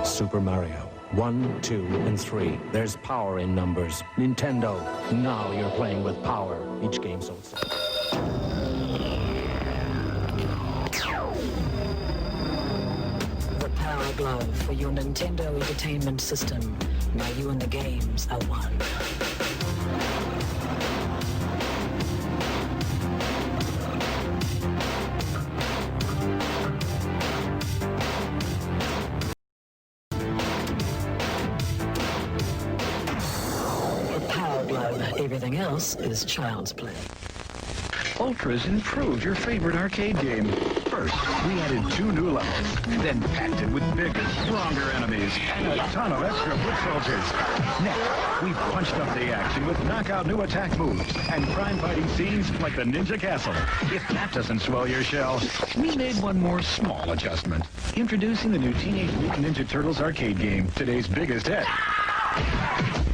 Super Mario. 1, 2, and 3. There's power in numbers. Nintendo, now you're playing with power. Each game sold The Power Glove for your Nintendo Entertainment System. Now you and the games are one. The Power Glove. Everything else is child's play. Ultra's improved your favorite arcade game. First, we added 2 new levels, then packed it with bigger, stronger enemies and a ton of extra foot soldiers. Next, we punched up the action with knockout new attack moves and crime-fighting scenes like the Ninja Castle. If that doesn't swell your shell, we made one more small adjustment. Introducing the new Teenage Mutant Ninja Turtles arcade game, today's biggest hit.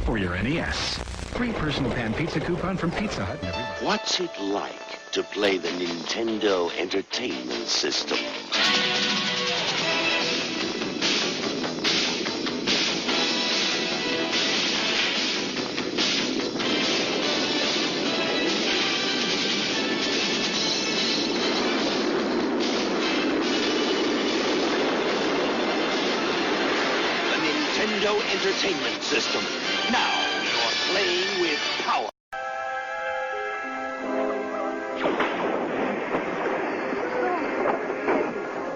For your NES. Free personal pan pizza coupon from Pizza Hut. Everybody. What's it like to play the Nintendo Entertainment System? The Nintendo Entertainment System. Now you're playing with power.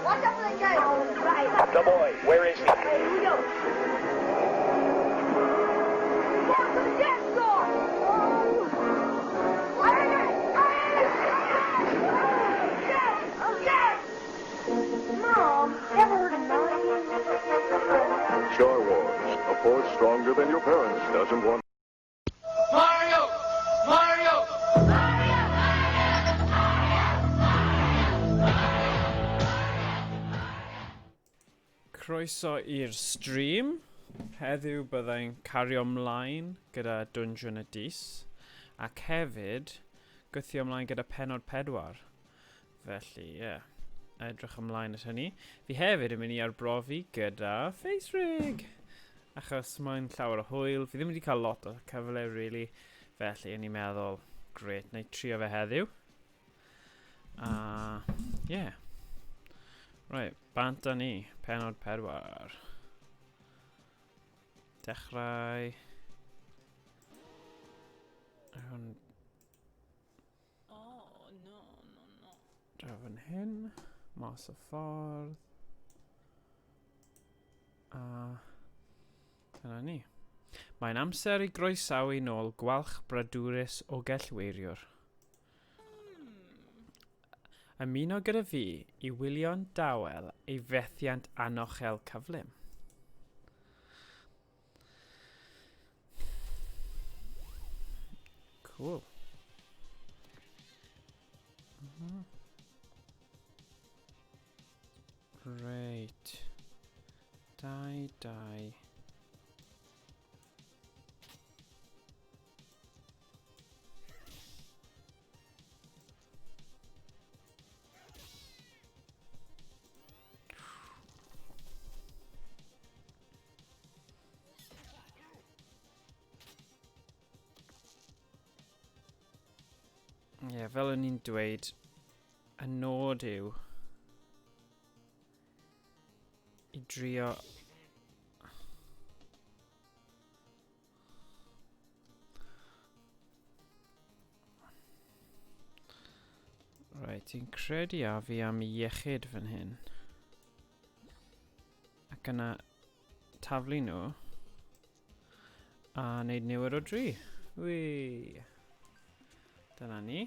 Watch out for the guy. Right. The boy, where is he? Here we go. Down to the dance floor. Oh. Yes. Yes. Mom, ever heard of Mario? Star Wars, a force stronger than your parents doesn't want. Mario! Mario! Croeso i'r stream. Heddiw byddai'n cario ymlaen gyda Dungeon y Dis ac hefyd gwthio ymlaen gyda pennod 4. Felly, ie, yeah, edrych ymlaen at hynny. Fi hefyd yn mynd i arbrofi gyda Face Rig, achos mae'n llawer o hwyl. Fi ddim wedi cael lot o cyfle, really. Felly, o'n i'n meddwl, gret, na i trio fe heddiw. A, ie. Yeah. Right, bant â ni, pennod 4. Dechrau. Hwn Oh, no, no, no. Draw fan hyn, mas y ffordd. A dyna ni. Mae'n amser i groesawu nôl gwalch bradwrus o gellweiriwr. Ymuno gyda fi i wylio'n dawel ei fethiant anochel cyflym. Cool. Reit. 2, 2. Ie, yeah, fel o'n i'n dweud, y nod yw i drio Reit, ti'n credu a fi am iechyd fan hyn. Ac yna taflu nhw a wneud niwed o dri. Wee! Dyna ni.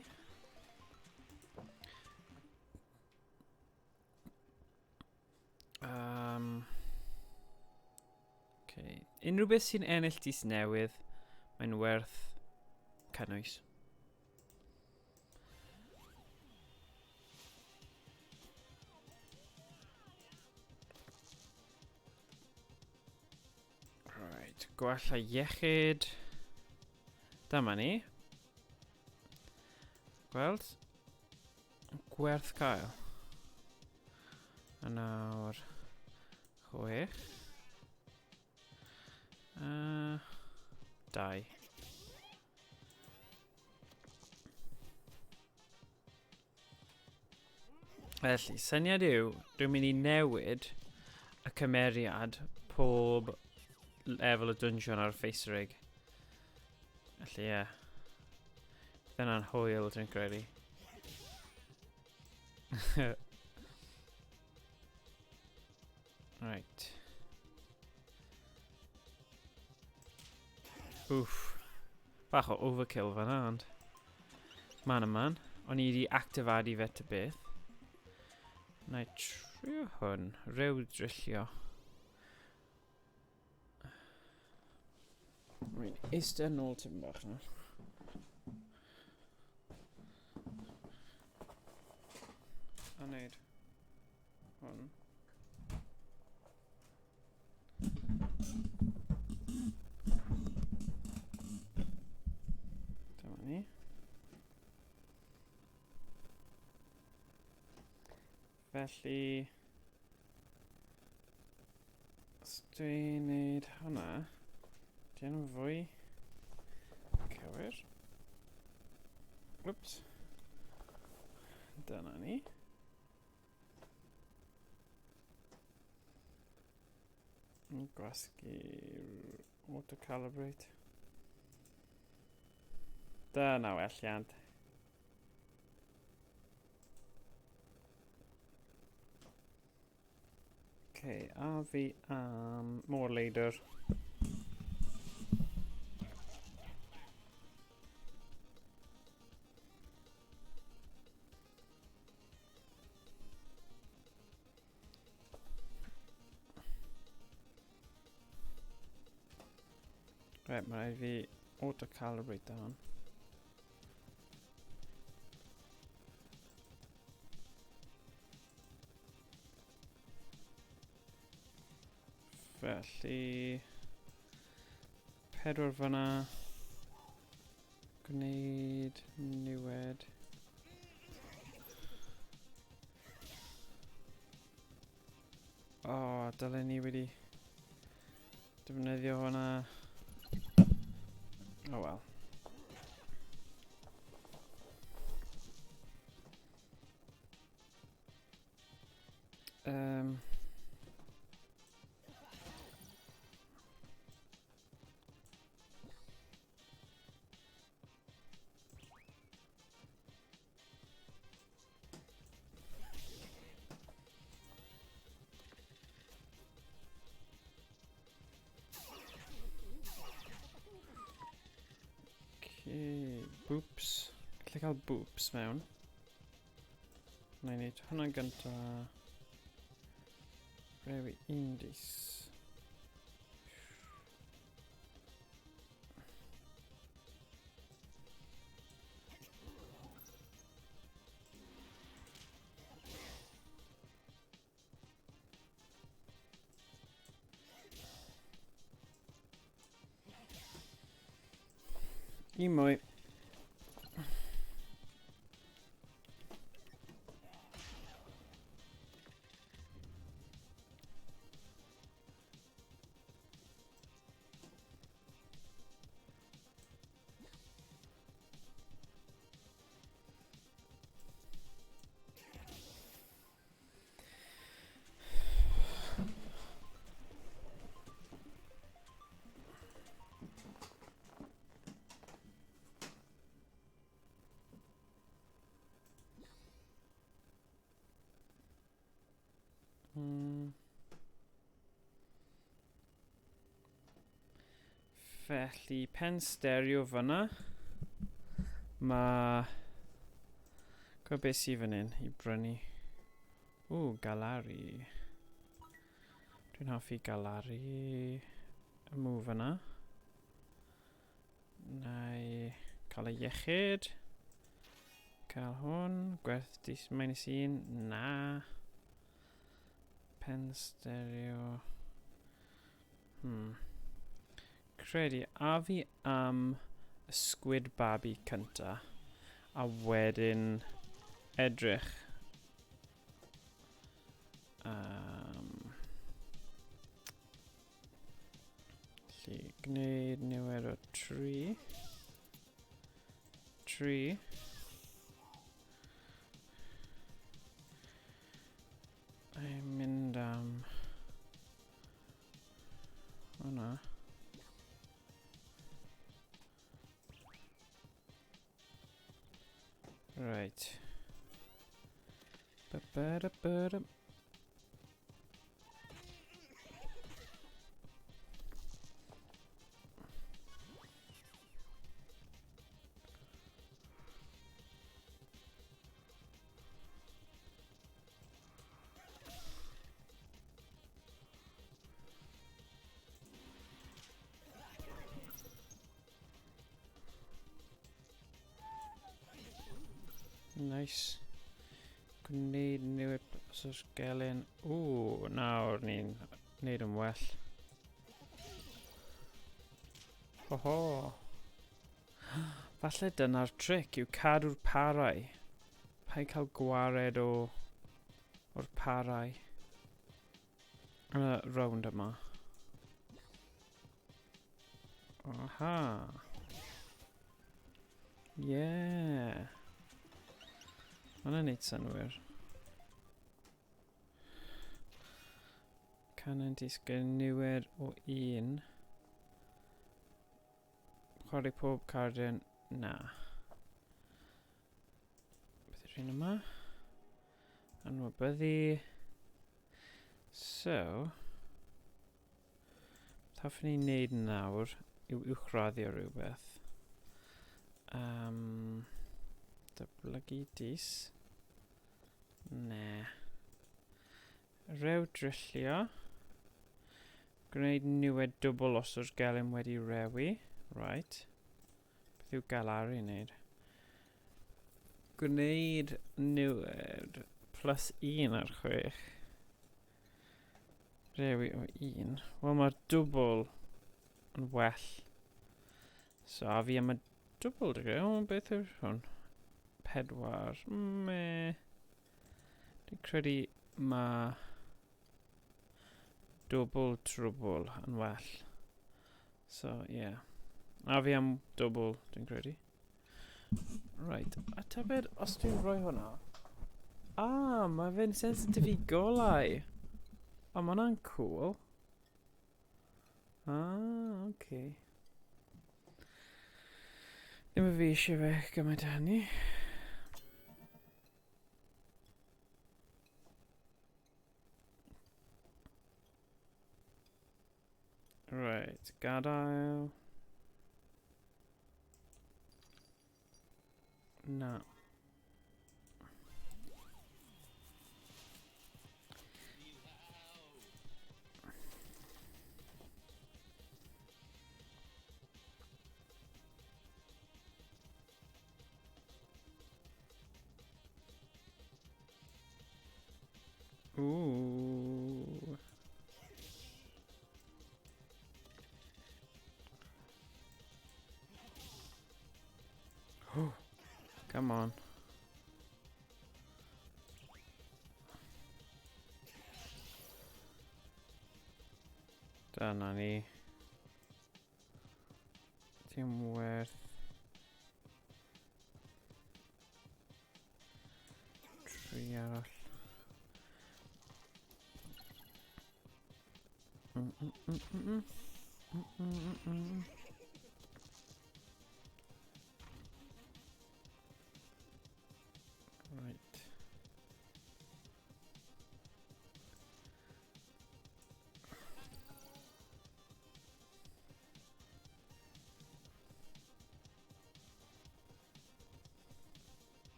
Okay. Unrhyw beth sy'n ennill dis newydd, mae'n werth cynnwys. Right, gwella iechyd. Dyma ni. Gweld? Gwerth cael. A nawr... 6. A... 2. Felly, syniad yw, dwi'n mynd i newid y cymeriad pob lefel o dungeon ar face rig. Felly, ie. Yeah. Dyna'n hwyl, dwi'n credu. Right. Oof. Bach o overkill fan'na, ond... Man a man. O'n i wedi actifadu fe ty beth. Na i trio hwn. Rhyw drillio. Rwy'n eistedd nôl tipyn bach nawr. A wneud hwn. Dyma ni. Felly, os dwi'n neud hwnna, dwi'n fwy cywir. Whoops. Dyna ni. Gwasgu auto-calibrate. Dyna welliant. Okay, a fi am more leader. Right, mae rhaid fi auto-calibrate hwn. Felly... Pedwar fyna. Gwneud niwed. O, oh, dylen ni wedi defnyddio hwnna. Oh well. Okay, boops. Gallu cael boops mewn. Na i wneud hwnna gynta. Rewi un dis. Un mwy. Felly, pen stereo fyna. Mae... Gwybod beth sydd fan hyn i brynu. Ww, Galari. Dwi'n hoffi Galari. Y move yna. Na i cael y iechyd. Cael hwn. Gwerth dis minus 1. Na. Pen stereo. Credu a fi am y squid babi cynta a wedyn edrych. Felly, gwneud niwed o 3. 3. Mae'n mynd am... Hwna. Right. Ba ba da ba da. Nice. Gwneud newid os oes gelyn. Ww, nawr ni'n gwneud yn well. Ho ho. Falle dyna'r tric yw cadw'r parau. Paid cael gwared o o'r parau. Yn y rownd yma. Aha. Yeah. Hwna'n neud synwyr. Canon disgyn niwed o un. Chwarae pob cardyn. Na. Beth yw'r un yma? Anwybyddu. So, beth hoffwn i wneud nawr yw uwchraddio rhywbeth. Datblygu dis. Ne. Rew drillio. Gwneud niwed dwbl os oes gelyn wedi rewi. Right. Beth yw galaru yn wneud? Gwneud niwed plus 1 ar 6. Rewi o 1. Wel, mae'r dwbl yn well. So, a fi am y dwbl, dwi'n credu. O, beth yw hwn? 4. Me. Dwi'n credu mae dwbl trwbl yn well. So, ie. Yeah. A fi am dwbl, dwi'n credu. Right, a tybed os dwi'n rhoi hwnna... Ah, mae fe'n sensitif i golau. O, mae hwnna'n cool. Ah, oce. Okay. Ddim yn fi eisiau fe gymaint â hynny. Right, gadael. Na. Ooh. Oh, come on. Dyna ni. Dim werth. Tri arall. Right.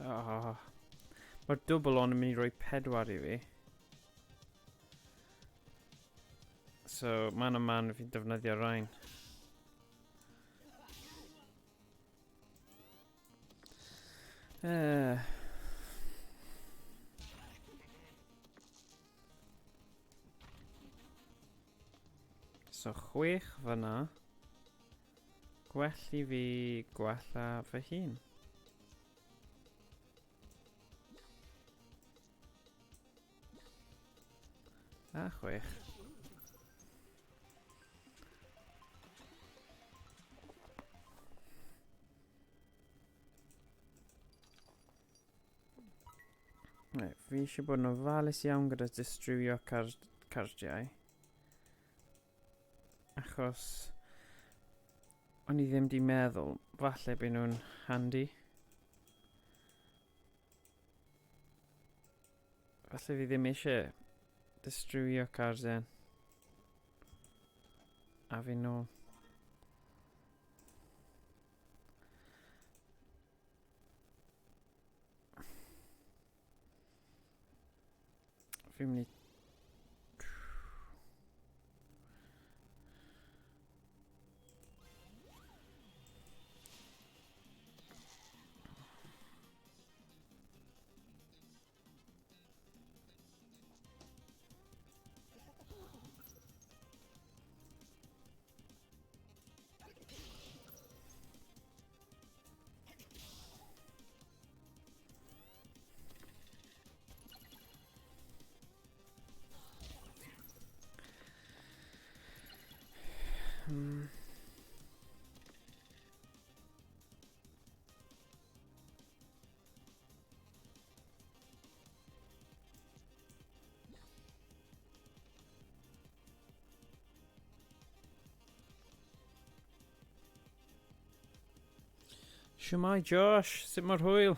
Oh. Mae'r dwbl on yn mynd i roi 4 i fi. So, man a man fi'n defnyddio rhain. So chwech fyna. Gwell i fi gwella fy hun. A chwech. Right, fi eisiau bod yn ofalus iawn gyda distrywio car cardiau. Achos o'n i ddim di meddwl, falle byd nhw'n handy. Falle fi ddim eisiau distrywio cardiau. A fi nôl. Fi'n mynd i... Shwmae Josh, sut mae'r hwyl?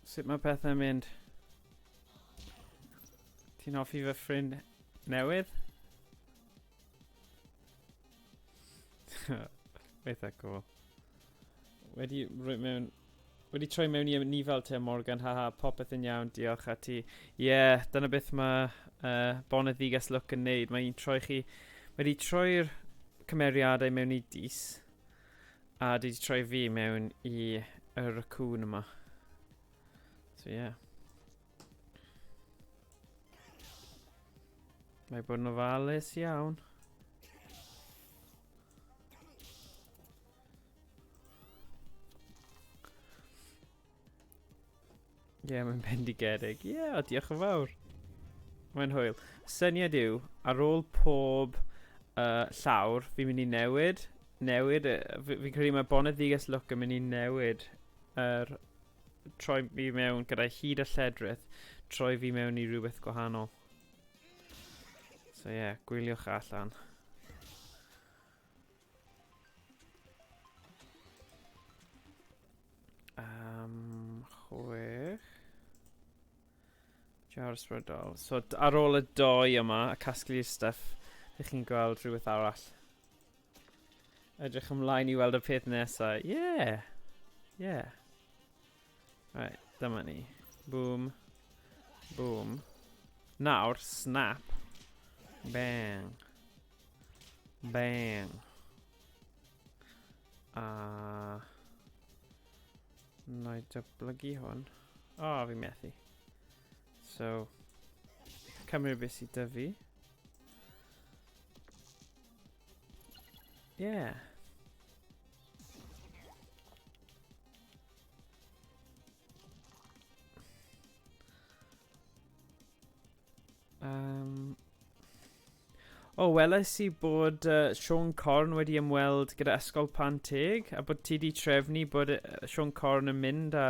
Sut mae pethau'n mynd? Ti'n hoffi fy ffrind newydd? Eitha cool. Wedi rhoi mewn... Wedi troi mewn i nifel te Morgan, haha, popeth yn iawn, diolch a ti. Ie, yeah, dyna beth mae Boneddiges Look yn neud. Mae'n troi chi... Mae wedi troi'r cymeriadau mewn i dis, a wedi troi fi mewn i y raccoon yma. So ie. Yeah. Mae bod yn ofalus iawn. Ie, yeah, mae'n bendigedig. Ie, yeah, diolch yn fawr. Mae'n hwyl. Syniad yw, ar ôl pob llawr, fi'n mynd i newid. Newid, fi'n fi credu mae Boneddiges Look yn mynd i newid yr troi fi mewn gyda hyd y lledrith, troi fi mewn i rhywbeth gwahanol. So ie, yeah, gwyliwch allan. 6. Jar ysbrydol. So ar ôl y doi yma, a casglu'r stuff, ydych chi'n gweld rhywbeth arall. Edrych ymlaen i weld y peth nesaf. Yeah! Yeah. Right, dyma ni. Boom. Boom. Nawr, snap. Bang. Bang. A... Na i dyblygu hwn. O, oh, fi methu. So, cymryd beth sydd 'da fi. Yeah. O, oh, welais i bod Siôn Corn wedi ymweld gyda Ysgol Panteg a bod ti wedi trefnu bod Siôn Corn yn mynd a,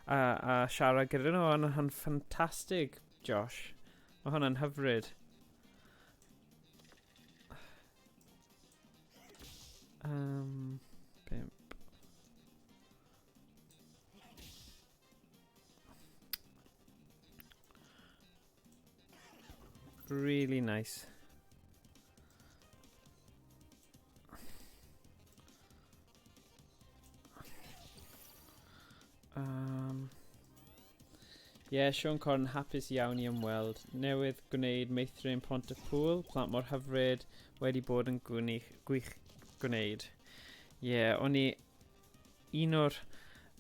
a, a siarad gyda nhw. Ond hwnna'n ffantastig, Josh. Mae hwnna'n hyfryd. 5. Really nice. Ie, yeah, Siôn Corn hapus iawn i ymweld. Newydd gwneud meithrin Pont-y-pŵl, plant mor hyfryd, wedi bod yn gwych, gwych gwneud. Ie, yeah, o'n i un o'r...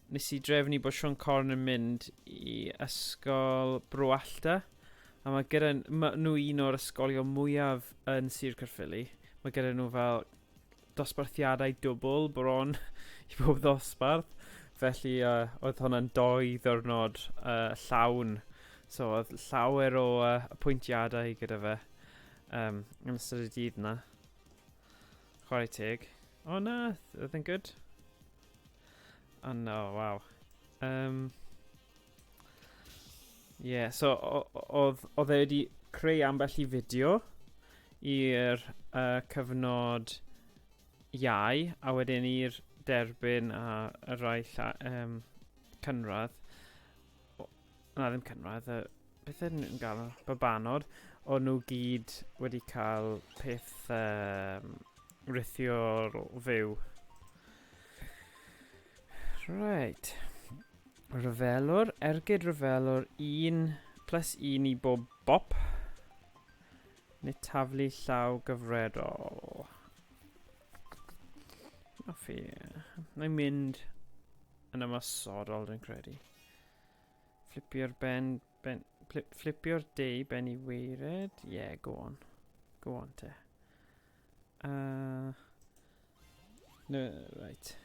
Nes i drefnu bod Siôn Corn yn mynd i ysgol Bro Allta, a mae gyda ma nhw un o'r ysgolion mwyaf yn Sir Caerffili. Mae gyda nhw fel dosbarthiadau dwbl bron i bob ddosbarth. Felly uh, oedd hwnna'n doi ddwrnod uh, llawn. So oedd llawer o uh, apwyntiadau gyda fe um, yn ystod y dydd na. Chwarae teg. O oh, na, oedd yn good. Oh no, waw. Um, yeah, so oedd oedd e wedi creu ambell i fideo i'r uh, cyfnod iau, a wedyn i'r derbyn a y rai lla, um, cynradd. O, na, ddim cynradd, y, beth ydyn nhw'n gael, babanod, o'n nhw gyd wedi cael peth um, rithiol fyw. Right. Rhyfelwr, ergyd rhyfelwr, 1 plus 1 i bob bop. Neu taflu llaw gyfredol. Hoffi. Mae'n mynd yn ymosodol, dwi'n credu. Flipio'r ben, ben flip, flipio'r dei ben i weired. Yeah, go on. Go on te. No, right.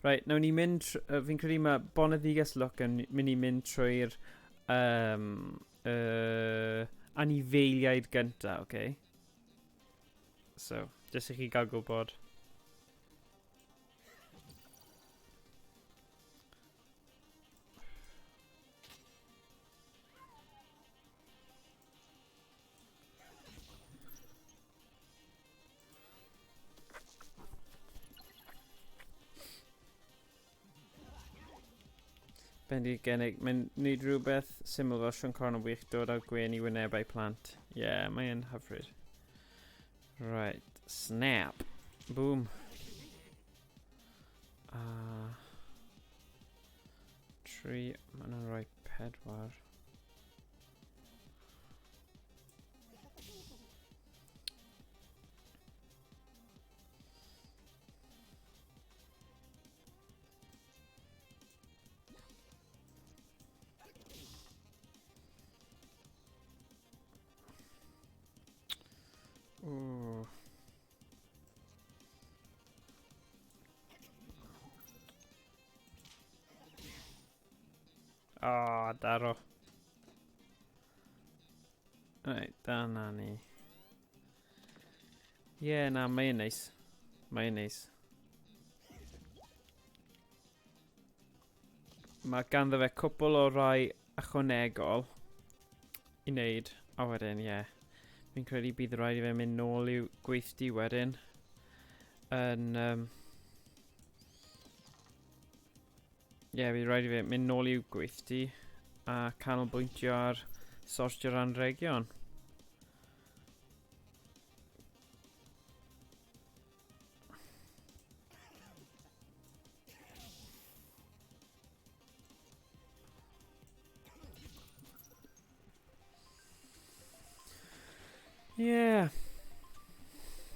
Right, nawn ni mynd, fi'n credu mae Boneddiges Lwc yn mynd i mynd trwy'r um, anifeiliaid gynta, oce? Okay? So, jyst i chi gael gwybod. Bendigedig, mae'n gwneud rhywbeth syml fel Siôn Corn yn wych dod â gwên i wynebau plant. Ie, yeah, mae'n hyfryd. Right, snap. Boom. A... Tri, maen nhw'n rhoi pedwar. Ooh. O, oh, daro. Reit, dyna ni. Ie, yeah, na, mae'n neis. Mae'n neis. Mae ganddo fe cwpl o rai ychwanegol i wneud, a wedyn, ie. Yeah. Fi'n credu bydd rhaid i fe mynd nôl i'w gweithdy wedyn. Yn, um, Ie, yeah, bydd rhaid i fi mynd nôl i'w gweithdy a canolbwyntio ar sortio'r anrhegion. Ie. Yeah.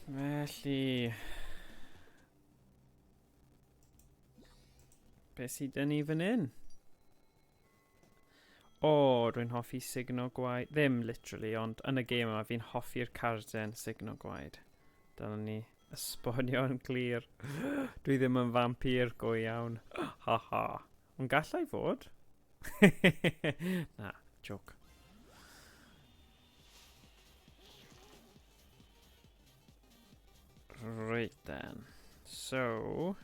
Felly... Be sydd dyn ni fan hyn? O, oh, rwy'n hoffi sugno gwaed. Ddim literally, ond yn y gêm yma fi'n hoffi'r carden sugno gwaed. Dyna ni esbonio yn glir. Dwi ddim yn vampir go iawn. Ha ha. Ond gallai fod. Na, joke. Right then. So,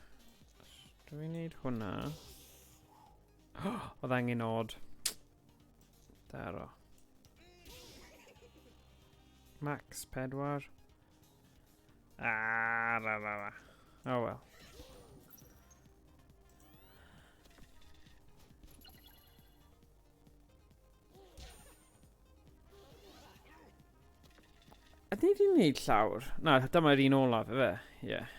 dwi'n neud hwnna. Oedd angen odd. Daro. Max 4. Ah, ra, ra, ra. Oh well. Ydyn ni wedi gwneud llawr? Na, dyma'r un olaf, efe? Ie. Yeah.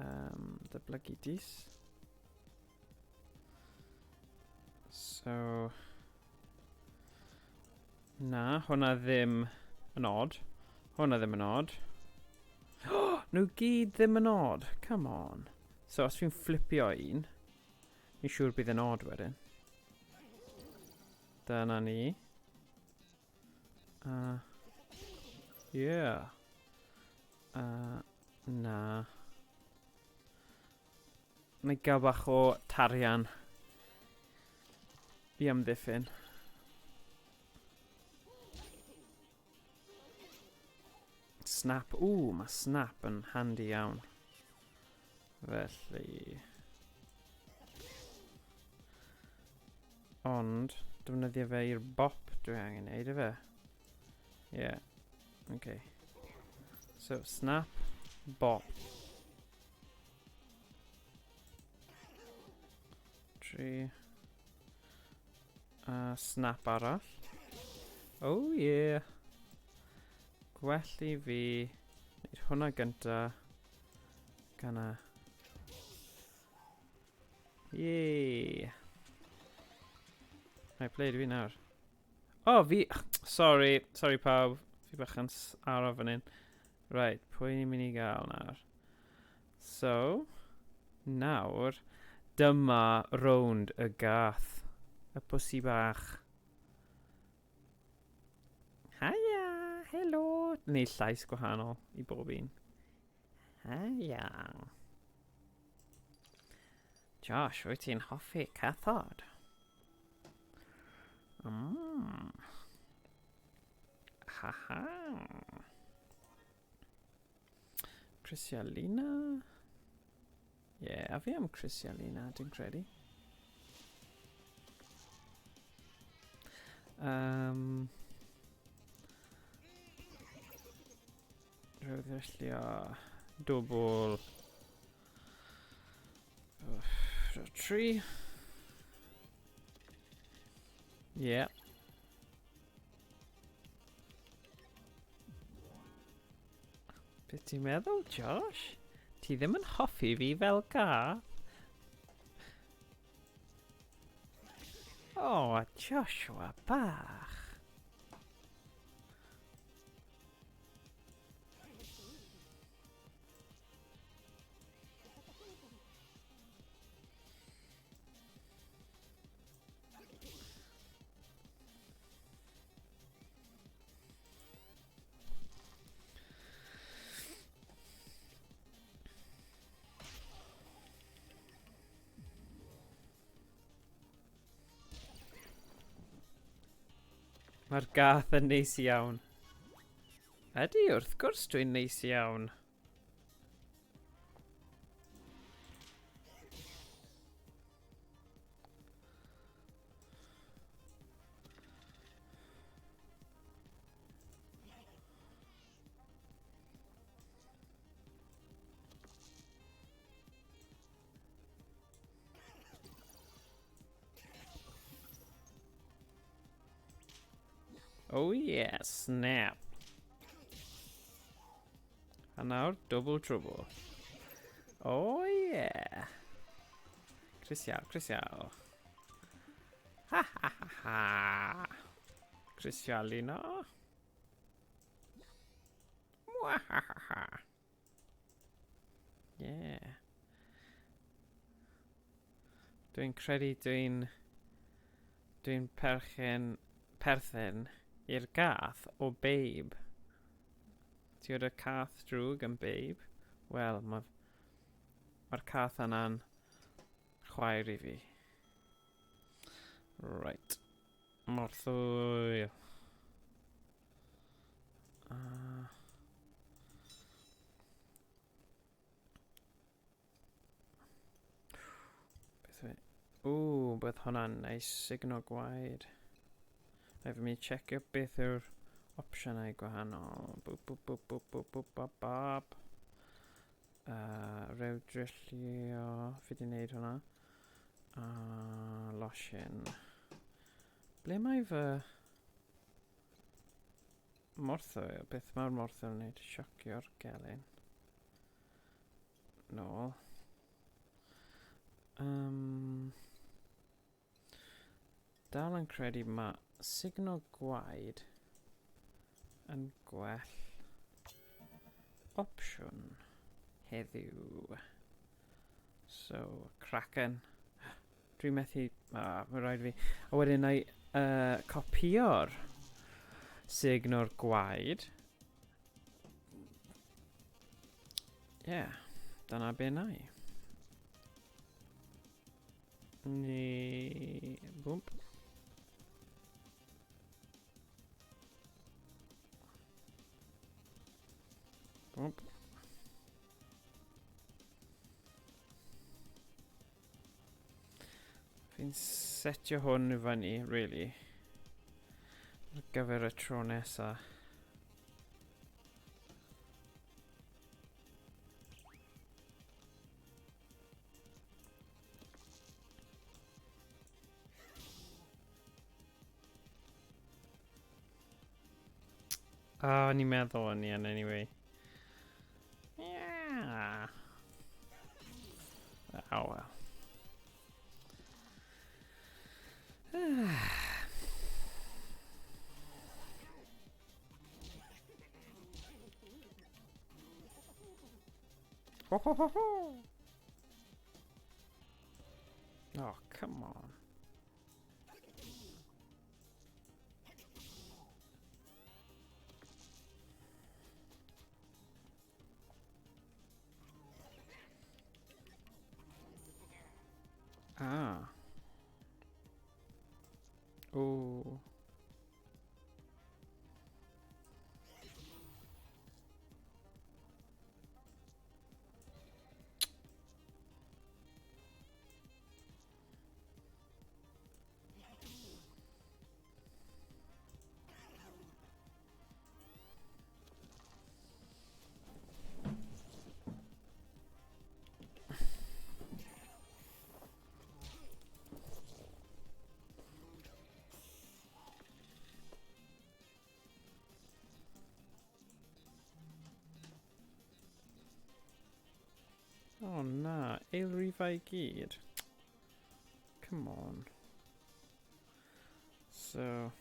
Um, dyblygu dis. So... Na, hwnna ddim yn odd. Hwnna ddim yn odd. Oh, nhw gyd ddim yn odd. Come on. So, os fi'n fflipio un, fi'n siŵr bydd yn odd wedyn. Dyna ni. Yeah. Na. Mae gael bach o tarian i amddiffyn. Snap. Ww, mae snap yn handy iawn. Felly... Ond, defnyddio fe i'r bop dwi angen neud, efe? Yeah. Okay. So, snap, bop. 3. A snap arall. Oh yeah. Gwell i fi wneud hwnna gynta. Gana. Yay. Right, ble dwi nawr? Oh, fi... Sorry, sorry pawb. Fi bach yn araf fan hyn. Right, pwy ni'n mynd i gael nawr? So, nawr, dyma rownd y gath. Y pwsi bach. Haia, helo. Neu llais gwahanol i bob un. Haia. Josh, wyt ti'n hoffi cathod? Mm. Ha ha. Crisialina? Ie, yeah, a fi am Crisialina, dwi'n credu. Um, Rwy'n ddrillio dwbl. 3. Yeah. Beth ti'n meddwl, Josh? Ti ddim yn hoffi fi fel gath? O, oh, Joshua bach. Mae'r gath yn neis iawn. Ydy, wrth gwrs dwi'n neis iawn. Oh yeah, snap. A nawr, double trouble. Oh yeah. Crisial, crisial. Ha ha ha ha. Crisialino. Mwa ha ha ha. Yeah. Dwi'n credu dwi'n... Dwi'n perchen... Perthyn i'r gath o Babe. Ti'n gwybod y cath drwg yn Babe? Wel, mae'r mae cath yna'n chwaer i fi. Right. Morthwyl. Beth yw... Ww, bydd hwnna'n neis, sugno gwaed. Rhaid fi mynd i checio beth yw'r opsiynau gwahanol. Bwp, bwp, bwp, bwp, bwp, bwp, bop, bop. Rew drillio, fi di wneud hwnna. Losin. Ble mae fy... Morthwyl? Beth mae'r morthwyl yn wneud? Siocio'r gelyn. nôl. Dal yn credu mae signal gwaed yn gwell opsiwn heddiw. So, Kraken. Dwi'n methu... Ah, mae rhaid fi. A wedyn na i copio'r signal gwaed. Ie, yeah, dyna be na i. Ni... Bwmp. Bwmp. Fi'n setio hwn i fyny, really. Ar gyfer y tro nesa. Ah, oh, ni'n meddwl o'n i yn anyway. Yeah. Oh well. Ho ho ho ho! Oh, come on. Ah. Oh. Oh na, eilrifau i gyd. Come on. So...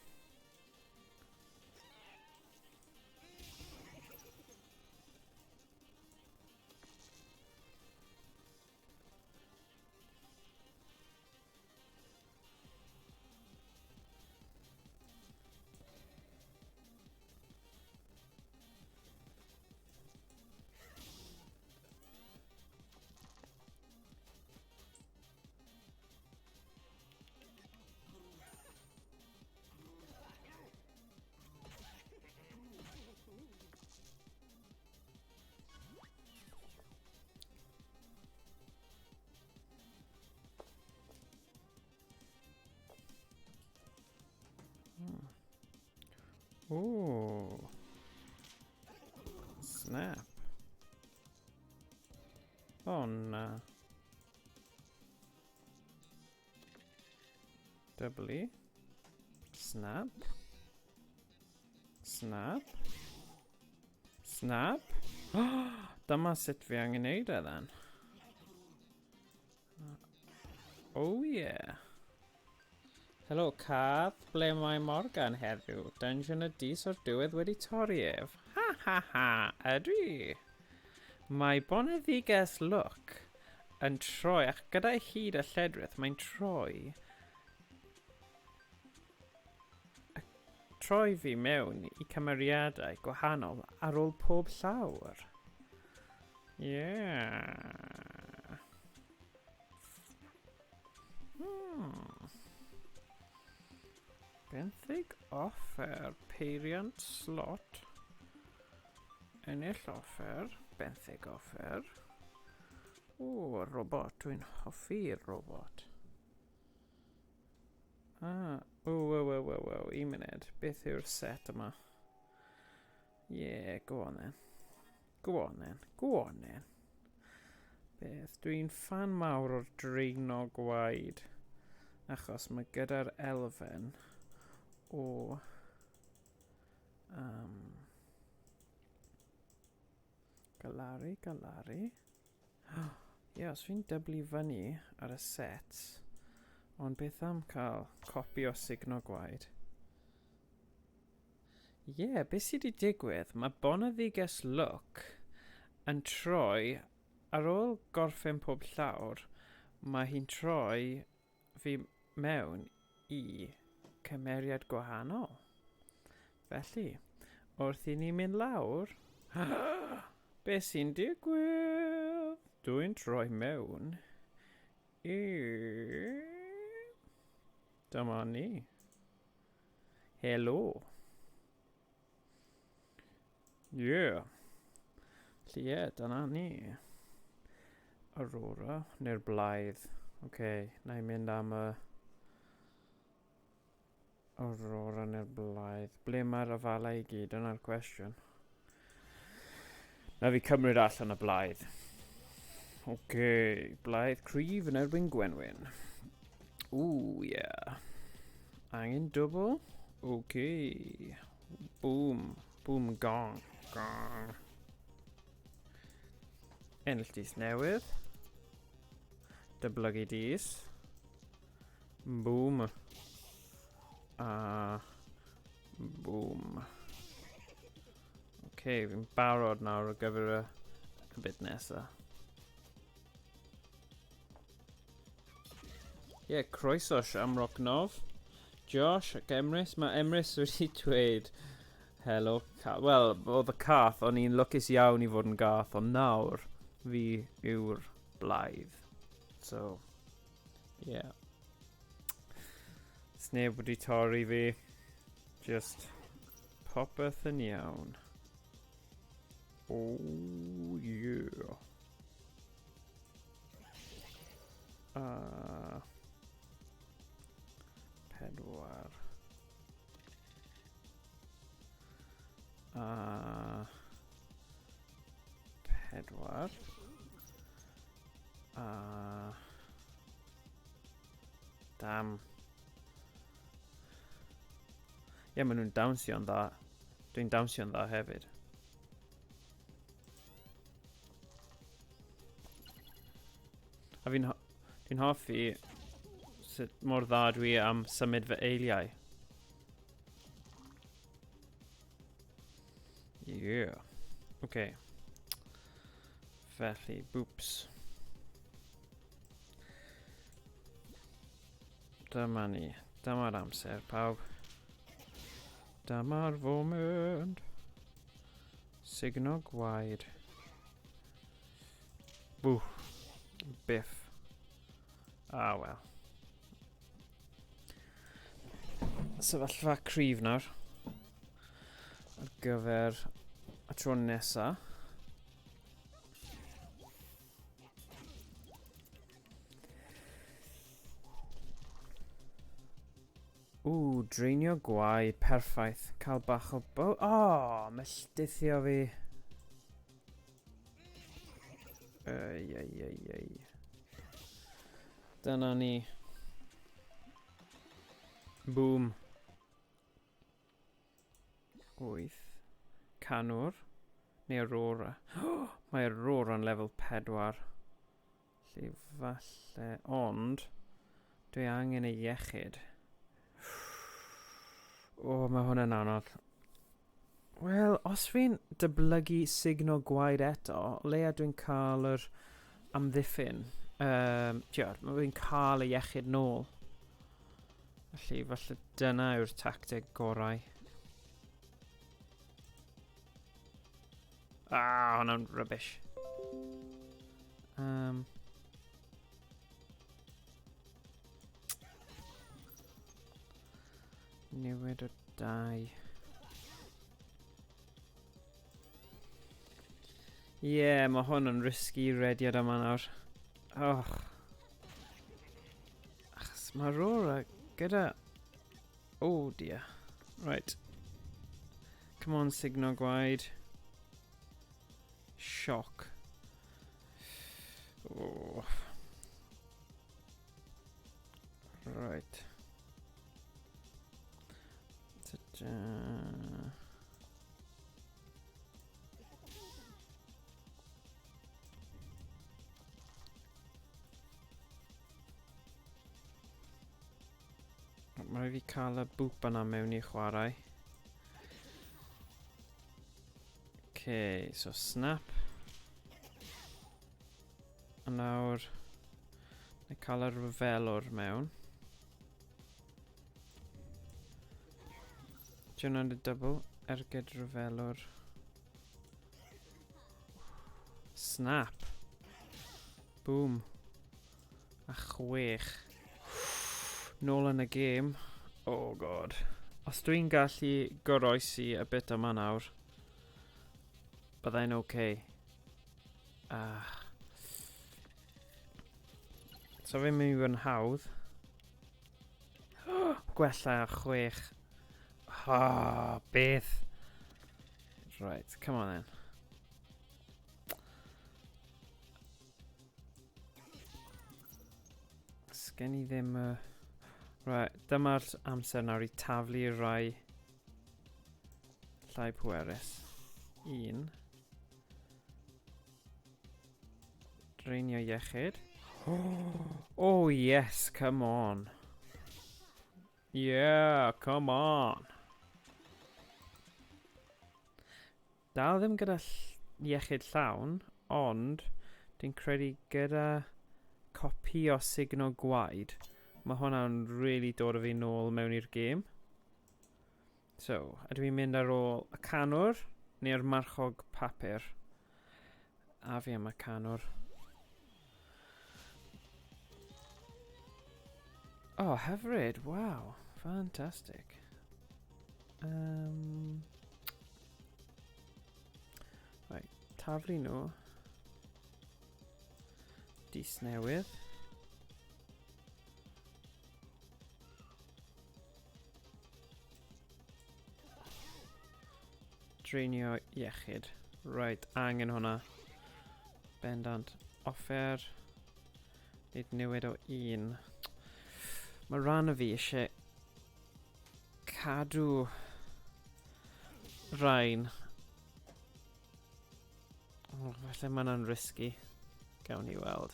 Ooh. Snap. Oh no. Doubly. Snap. Snap. Snap. Dyma sut fi angen neud e then. Oh yeah. Helo Cath, ble mae Morgan heddiw? Dungeon y dis o'r diwedd wedi torri ef. Ha ha ha, ydy. Mae boneddiges Luke yn troi ac gyda'i hyd a lledrith mae'n troi troi fi mewn i cymeriadau gwahanol ar ôl pob llawr. Yeah. Benthyg offer, peiriant slot, ennill offer, benthyg offer. O, robot, dwi'n hoffi'r robot. Ah, o, o, o, o, o, un munud, beth yw'r set yma? Yeah, go on then. Go on then, go on then. Beth, dwi'n fan mawr o'r draenog gwaed, achos mae gyda'r elfen o galaru, galaru. Ie, yeah, os fi'n dyblu fyny ar y sets, ond beth am cael copi o sugno gwaed? Ie, yeah, beth sydd wedi digwydd? Mae Boneddiges Look yn troi, ar ôl gorffen pob llawr, mae hi'n troi fi mewn i cymeriad gwahanol. Felly, wrth i ni mynd lawr, beth sy'n digwydd? Dwi'n troi mewn i... Dyma ni. Helo. Yeah. Felly ie, yeah, dyna ni. Aurora, neu'r blaidd. Oce, okay, na i mynd am y Aurora neu'r blaidd. Ble mae'r afalau i gyd? Dyna'r cwestiwn. Na fi cymryd allan y blaidd. Oce, okay, blaidd cryf yn erbyn Gwenwyn. Ooh, yeah. Angen dwbl? Oce. Okay. Boom. Boom, gong. Gong. Ennill dis newydd. Dyblygu dis. Boom. A boom. Oce, okay, fi'n barod nawr ar gyfer y, y bit nesa. Ie, yeah, croeso Shamrock Nov. Josh ac Emrys. Mae Emrys wedi dweud helo. Wel, oedd y cath, o'n i'n lwcus iawn i fod yn gath, ond nawr fi yw'r blaidd. So, yeah. Sneb wedi torri fi. Just popeth yn iawn. Oh, yeah. 4. A 4. A... Dam. Ie, yeah, maen nhw'n dawnsio'n dda. Dwi'n dawnsio'n dda hefyd. A fi'n ho dwi'n hoffi sut mor dda dwi am symud fy eiliau. Yeah. Okay. Felly, boops. Dyma ni. Dyma'r amser, pawb. Dyma'r foment. Sugno gwaed. Bwff. Biff. Ah, wel. Sefyllfa cryf nawr. Ar gyfer y tro nesa. Ww, draenio gwaed, perffaith. Cael bach o bo... O, oh, melltithio fi. Ei, ei, ei, ei. Dyna ni. Boom. 8. Canwr. Neu Aurora. Mae Aurora'n lefel 4. Felly falle... Ond... Dwi angen ei iechyd. O, oh, mae hwn yn anodd. Wel, os fi'n dyblygu sugno gwaed eto, leia dwi'n cael yr amddiffyn. Tiod, mae fi'n cael y iechyd nôl. Felly, falle dyna yw'r tacteg gorau. Ah, hwnna'n rubbish. Newid o 2. Ie, yeah, mae hwn yn risky rediad yma nawr. Och. Achos mae Aurora gyda... Oh dear. Right. Come on, sugno gwaed. Shock. Oh. Right. Ta-da. Rhaid fi cael y boop yna mewn i chwarae. Okay, so snap. A nawr, na cael y rhyfelwr mewn. Dwi'n y double, ergyd rhyfelwr. Snap. Boom. A 6. Nôl yn y gêm. Oh god. Os dwi'n gallu goroesi y bit yma nawr, byddai'n okay. Ah. So fe'n mynd i fod yn hawdd. Gwella ar 6. Oh, beth? Right, come on then. Sgen i ddim y... Right, dyma'r amser nawr i taflu rai llai pwerus. 1. Dreinio iechyd. Oh yes, come on. Yeah, come on. Dal ddim gyda iechyd llawn, ond dwi'n credu gyda copïo sugno gwaed, mae hwnna'n really dod o fi nôl mewn i'r gêm. So, ydw i'n mynd ar ôl y canwr neu'r marchog papur? A fi am y canwr. Oh, hyfryd, wow, fantastic. Right, taflu nhw. Dis newydd. Dreinio iechyd. Right, angen hwnna. Bendant. Offer. Nid newid o 1. Mae rhan o fi eisiau cadw rhain. Oh, falle mae hwnna'n risky. Gawn ni weld.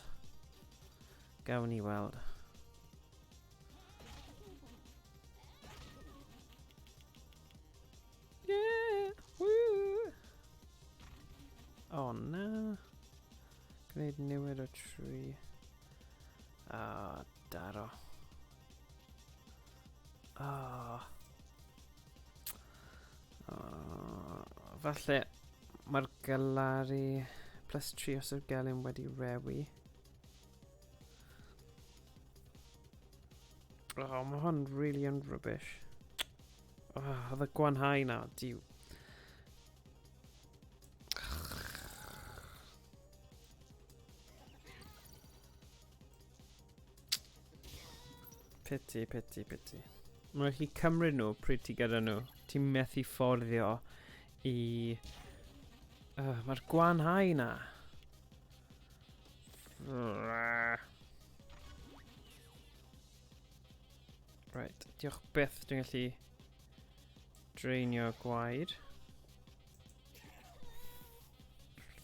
Gawn ni weld. Yeah! Woo! Oh na. Gwneud newid o 3. Ah, daro. Ah. Oh, falle mae'r galaru plus 3 os yw'r gelyn wedi rewi. Oh, mae hwn really yn rubbish. Oh, oedd y gwanhau na, diw. Pity, pity, pity. Mae'n rhaid cymryd nhw pryd ti gyda nhw. Ti'n methu fforddio i... Mae'r gwanhau na. Right, diolch byth dwi'n gallu dreinio gwaed.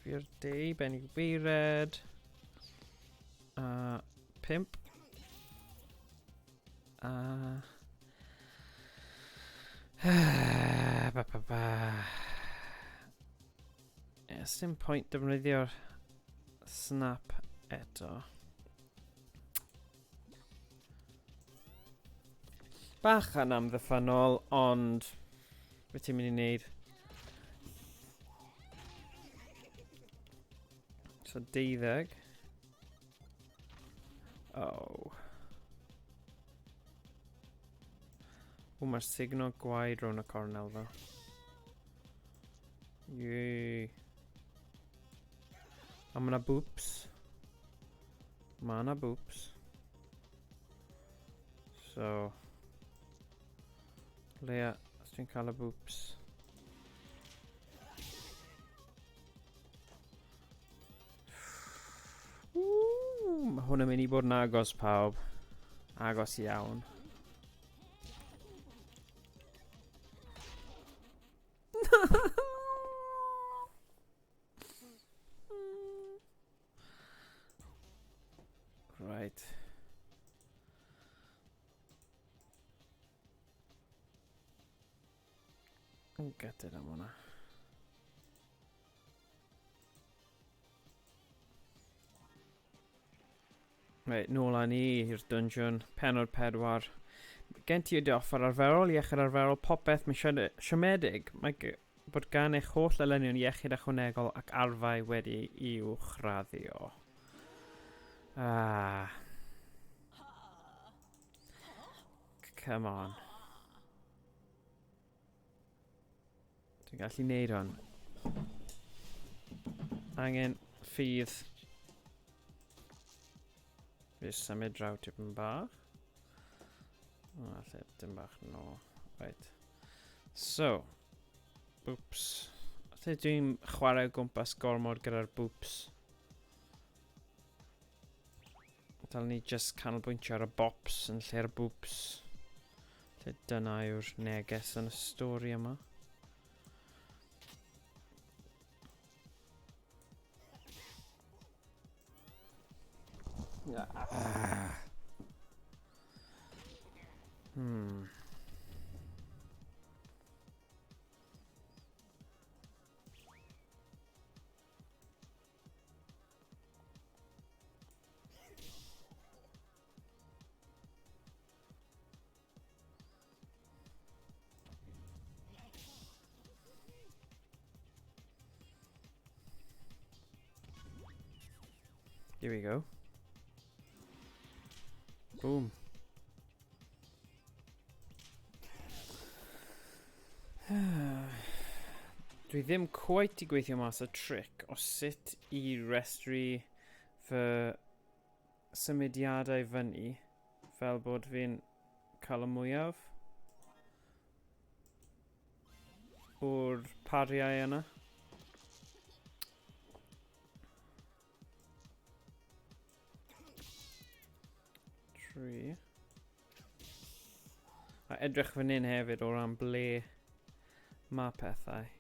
Fi'r dei, ben i weired. A 5. A... Ba, ba, ba. Yes, dim pwynt defnyddio'r snap eto. Bach yn amddiffynnol, ond beth ti'n mynd i wneud? So 12. Oh. O, mae'r signal gwaed rownd y cornel ddo. Yay. A mae yna boops. Mae yna boops. So... Leia, os dwi'n cael y boops. Ww, mae hwn yn mynd i bod yn agos pawb. Agos iawn. Right. Yn gutted am hwnna. Reit, nôl â ni i'r dungeon, penod 4. Gen ti y offer arferol, iechyd arferol, popeth, mae siomedig. Mae bod gan eich holl elynion iechyd ychwanegol ac arfau wedi uwchraddio. Ah. Come on. Dwi'n gallu neud hwn. Angen ffydd. Fi symud draw tipyn bach. O, lle, dim bach no. Right. So. Boops. Lle dwi'n chwarae o gwmpas gormod gyda'r boops. Dylen ni just canolbwyntio ar y bops yn lle'r boops. Lle dyna yw'r neges yn y stori yma. Ah. Here we go. Boom. Dwi ddim quite i gweithio mas y trick o sut i restru fy symudiadau fyny fel bod fi'n cael y mwyaf o'r pariau yna. Tri. A edrych fan hyn hefyd o ran ble mae pethau.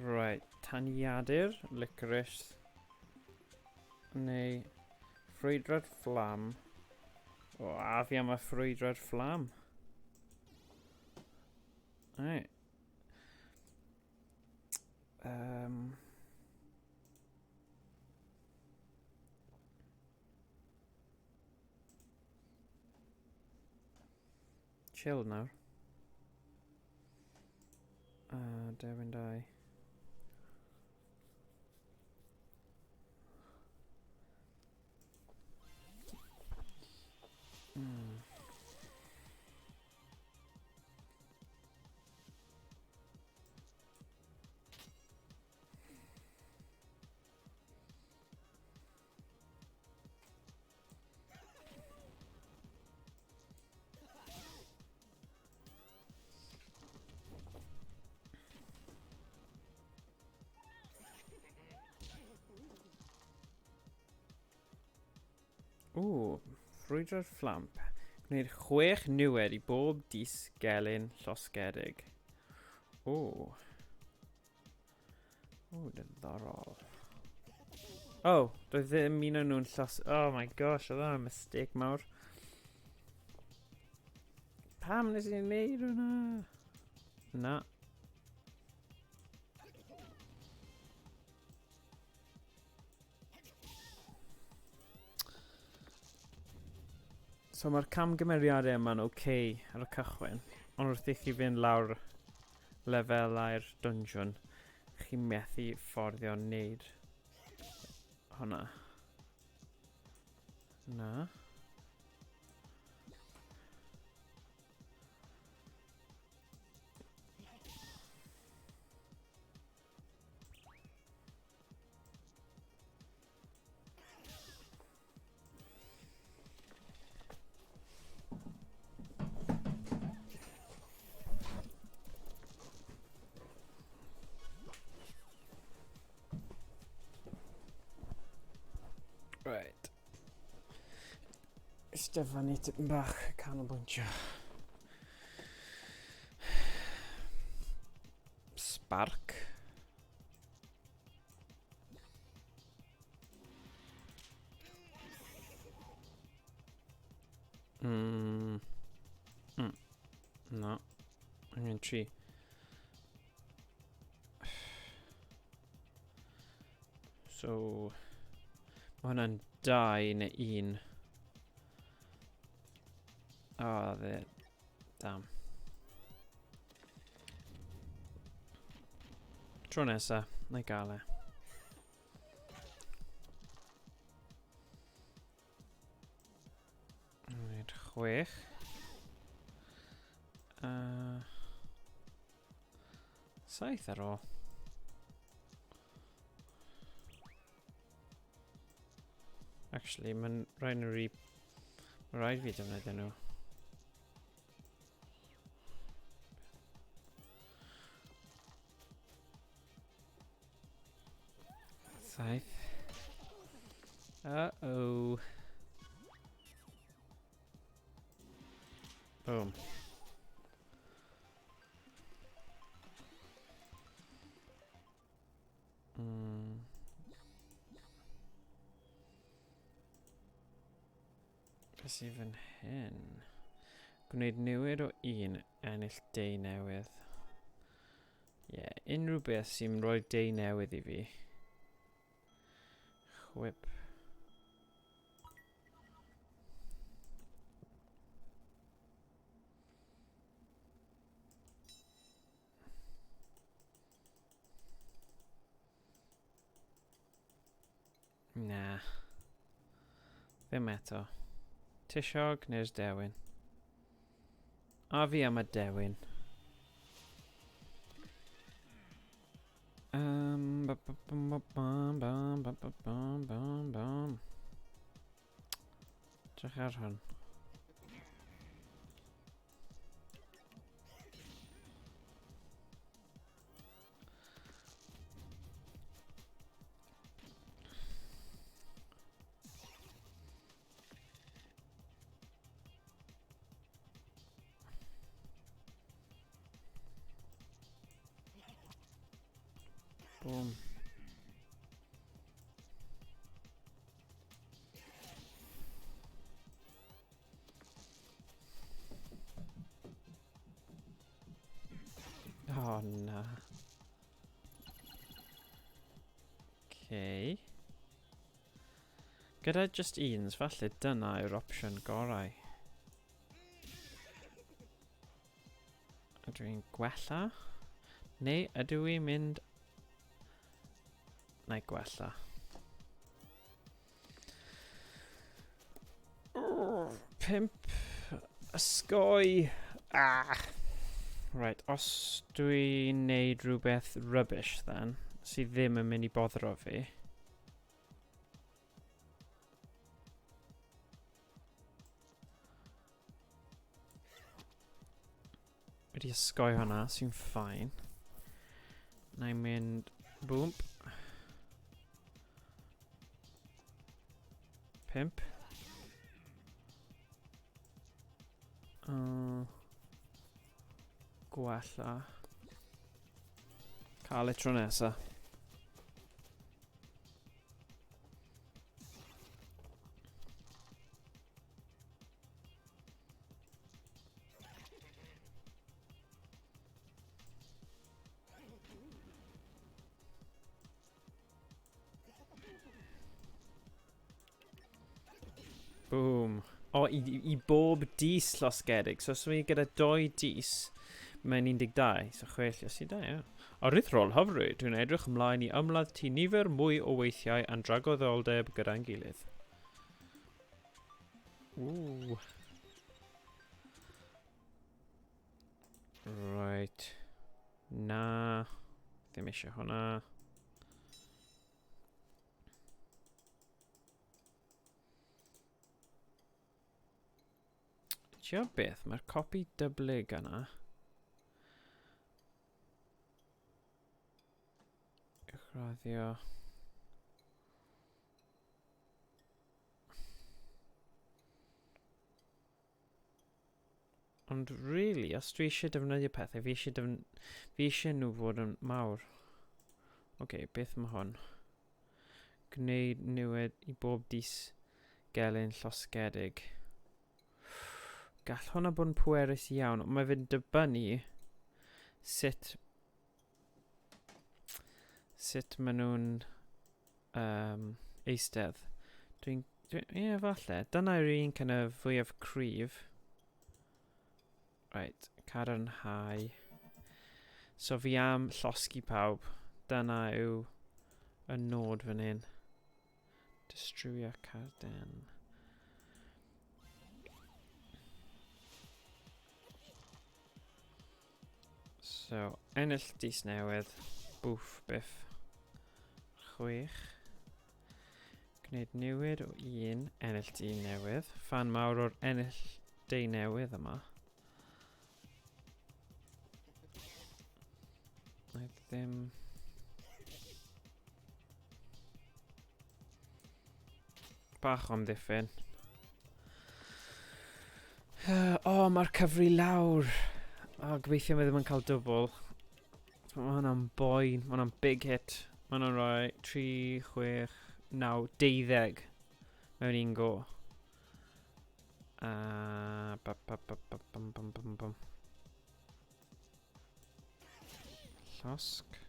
Right, taniadur, licorice, neu ffrwydrad fflam. O, a fi am y ffrwydrad fflam. Right. Chill nawr. Dewin 2. Ooh, ffrwydro'r fflamp. Gwneud 6 niwed i bob dis gelyn llosgedig. Ooh. Ooh, diddorol. Oh, doedd ddim un o'n nhw'n llos... Oh my gosh, oedd hwnna'n mistake mawr. Pam nes i wneud hwnna? Na. So mae'r camgymeriadau yma'n oce okay ar y cychwyn, ond wrth i chi fynd lawr lefelau'r dungeon, chi'n methu fforddio wneud hwnna. Na. Right. Eistedd fyny tipyn bach, canolbwyntio. Spark. Mm. Mm. Na. Angen tri. So, mae hwnna'n dau neu un. O, oh, dde. Damn. Tro nesa, na i gael e. Wneud chwech. 7 ar ôl. Actually, mae'n rhaid nhw rhi... Mae'n rhaid fi defnyddio nhw. 7. Uh-oh. Boom. Beth sydd fan hyn? Gwneud newid o un, ennill deu newydd. Ie, yeah, unrhyw beth sy'n rhoi deu newydd i fi. Chwip. Na. Ddim eto. Tisiog neu'r dewin? A fi am y dewin. Um, ba, ba, ba, ba, bam, ba, ba, bam, bam, bam. Edrych ar hwn. Boom. Oh, na. Okay. Gyda just uns, falle dyna yw'r opsiwn gorau. Ydw i'n gwella? Neu ydw i'n mynd... Na i gwella. 5. Ysgoi! Ah! Right, os dwi'n neud rhywbeth rubbish then, sydd ddim yn mynd i boddro fi. Wedi ysgoi hwnna, sy'n ffain. Na i'n mynd... Bwmp. 5. Gwella. Cael e tro nesa. Boom. O, i, i bob dis llosgedig. So, os fi gyda 2 dis, mae'n 12. So, 6 llos i 2, ie. Aruthrol hyfryd, dwi'n edrych ymlaen i ymladd ti nifer mwy o weithiau a'n dragoddoldeb gyda'n gilydd. Ooh. Right. Na. Ddim eisiau hwnna. Tio beth, mae'r copi dyblyg yna. Uwchraddio. Ond really, os dwi eisiau defnyddio pethau, fi eisiau, defn fi eisiau nhw fod yn mawr. Oce, okay, beth mae hwn? Gwneud niwed i bob dis gelyn llosgedig. Gall hwnna bod yn pwerus iawn, ond mae fe'n dibynnu sut sut maen nhw'n um, eistedd. Dwi'n... Dwi, ie, yeah, falle. Dyna'r un kind of fwyaf cryf. Right, cadarnhau. So fi am llosgi pawb. Dyna yw y nod fan hyn. Distrywio carden. So, ennill dis newydd. Bwff, biff. 6. Gwneud newid o un, ennill dyn newydd. Fan mawr o'r ennill deu newydd yma. Mae ddim... Bach o amddiffyn. O, oh, mae'r cyfri lawr. O, oh, gobeithio mae ddim yn cael dwbl. Mae hwnna'n boen. Mae hwnna'n big hit. Mae hwnna'n rhoi 3, 6, 9, 12 mewn un go. A... Ba, ba, ba, ba, bum, bum, bum, bum. Llosg.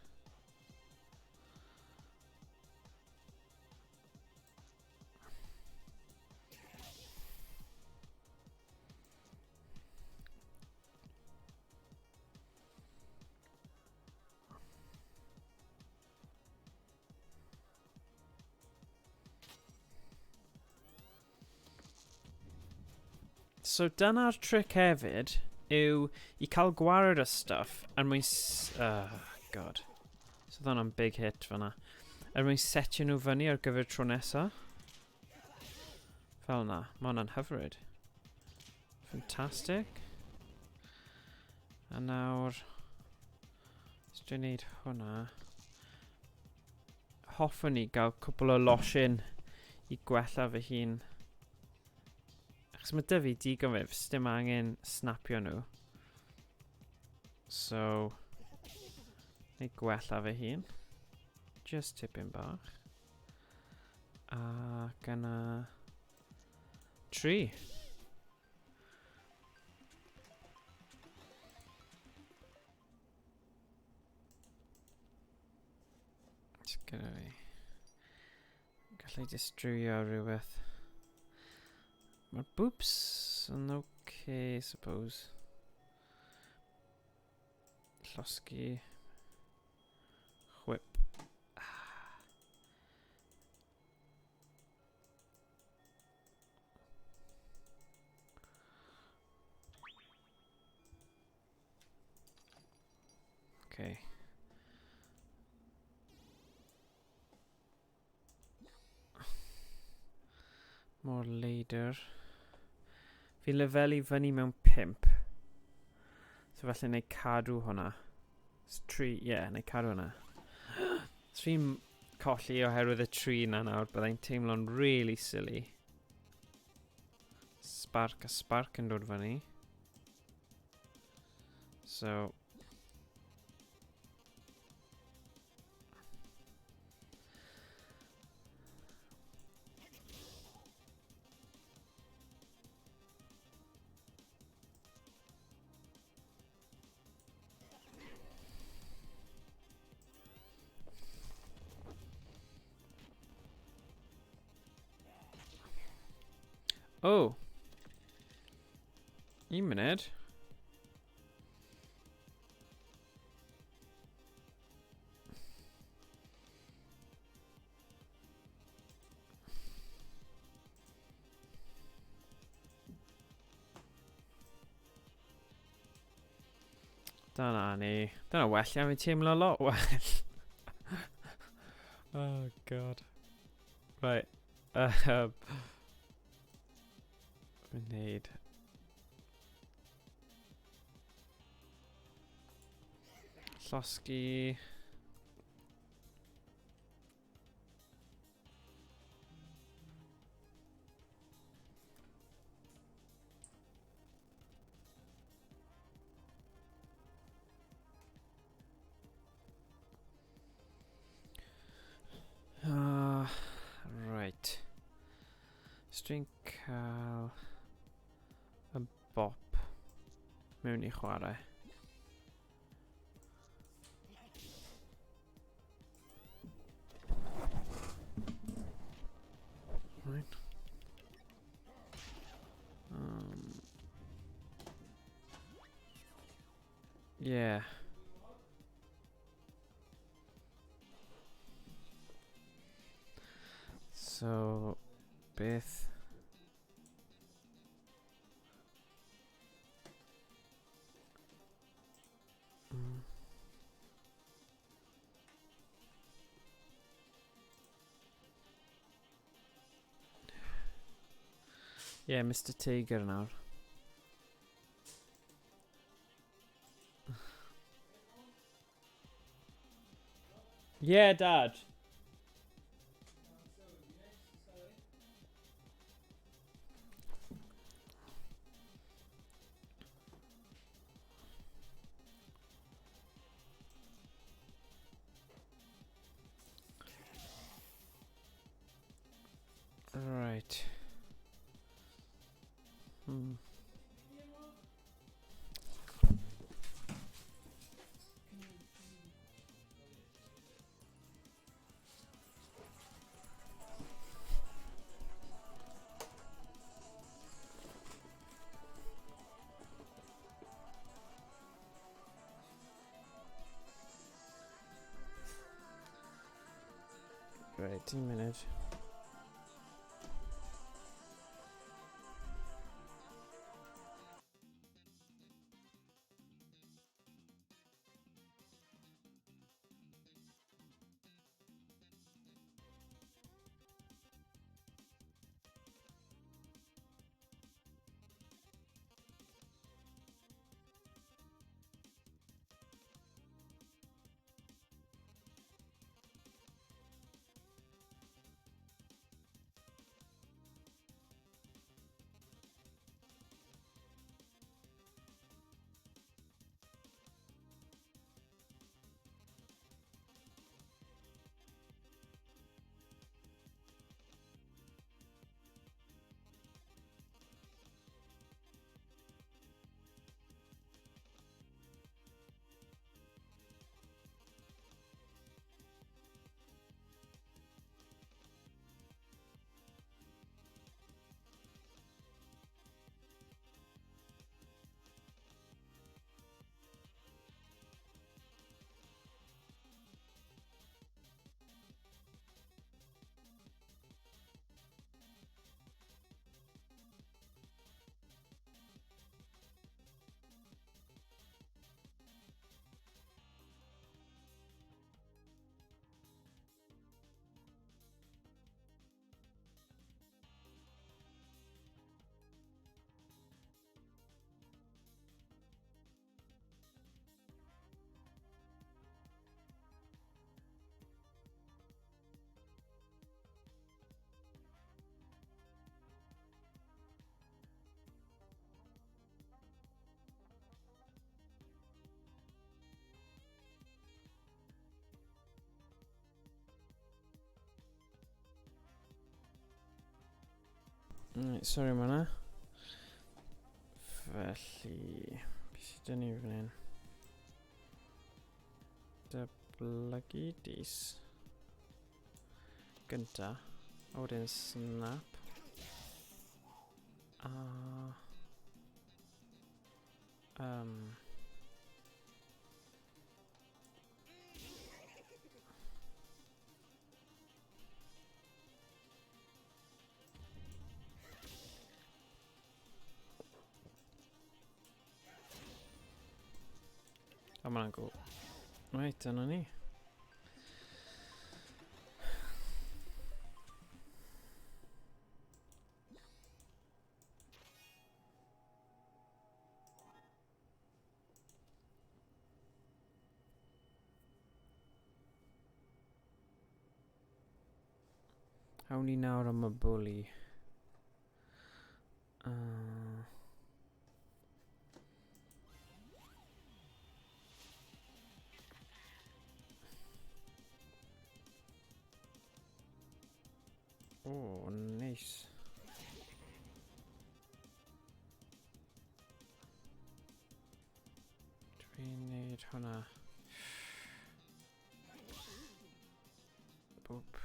So dyna'r trick hefyd, yw i cael gwared o stuff er mwyn... Oh, god. So dyna'n big hit fanna. Er mwyn setio nhw fyny ar gyfer tro nesa. Fel na. Mae hwnna'n hyfryd. Fantastic. A nawr... Os dwi'n neud hwnna... Hoffwn i gael cwpl o losin i gwella fy hun. Achos mae dy fi digon fe, fes dim angen snapio nhw. So, neu gwella fy hun. Just tipyn bach. Ac yna... 3. Just gyda fi. Gallai distrywio rhywbeth. Mae'r boops yn okay, I suppose. Llosgi. Chwip. Ah. Okay. More leidr. Fi'n lefelu fyny mewn 5. So felly neu cadw hwnna. 3, ie, yeah, neu cadw hwnna. Os fi'n colli oherwydd y 3 na nawr, byddai'n teimlo'n really silly. Spark a spark yn dod fyny. So... Oh. Un munud. Dyna ni. Dyna well iawn, fi'n teimlo lot well. Oh, god. Right. Fi'n neud. Llosgi. dwi'n cael y bop mewn i chwarae. Right. Yeah. So, beth... Yeah, Mr Tiger nawr. Yeah, Dad. Right. Right, 2 minutes. Right, sorry am hwnna. Felly, beth sydd dyn ni fan hyn? Datblygu dis. Gynta. A wedyn snap. A... A mae'n go. Reit, dyna ni. Awn ni nawr am y bwli. Oh, nice. Right, hwnna. Boop.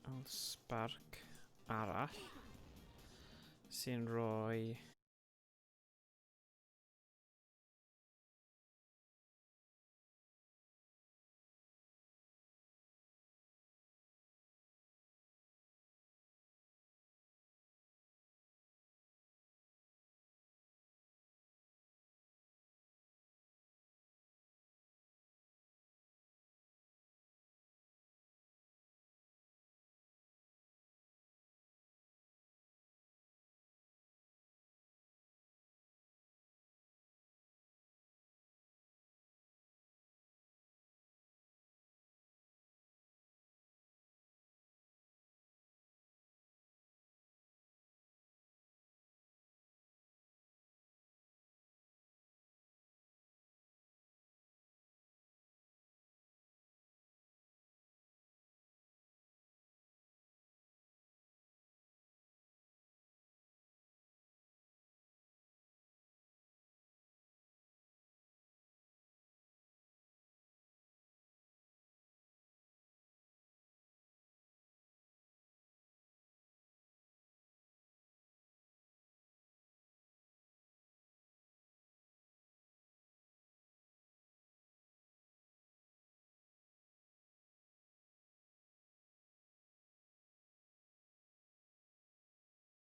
Old spark arall sy'n rhoi.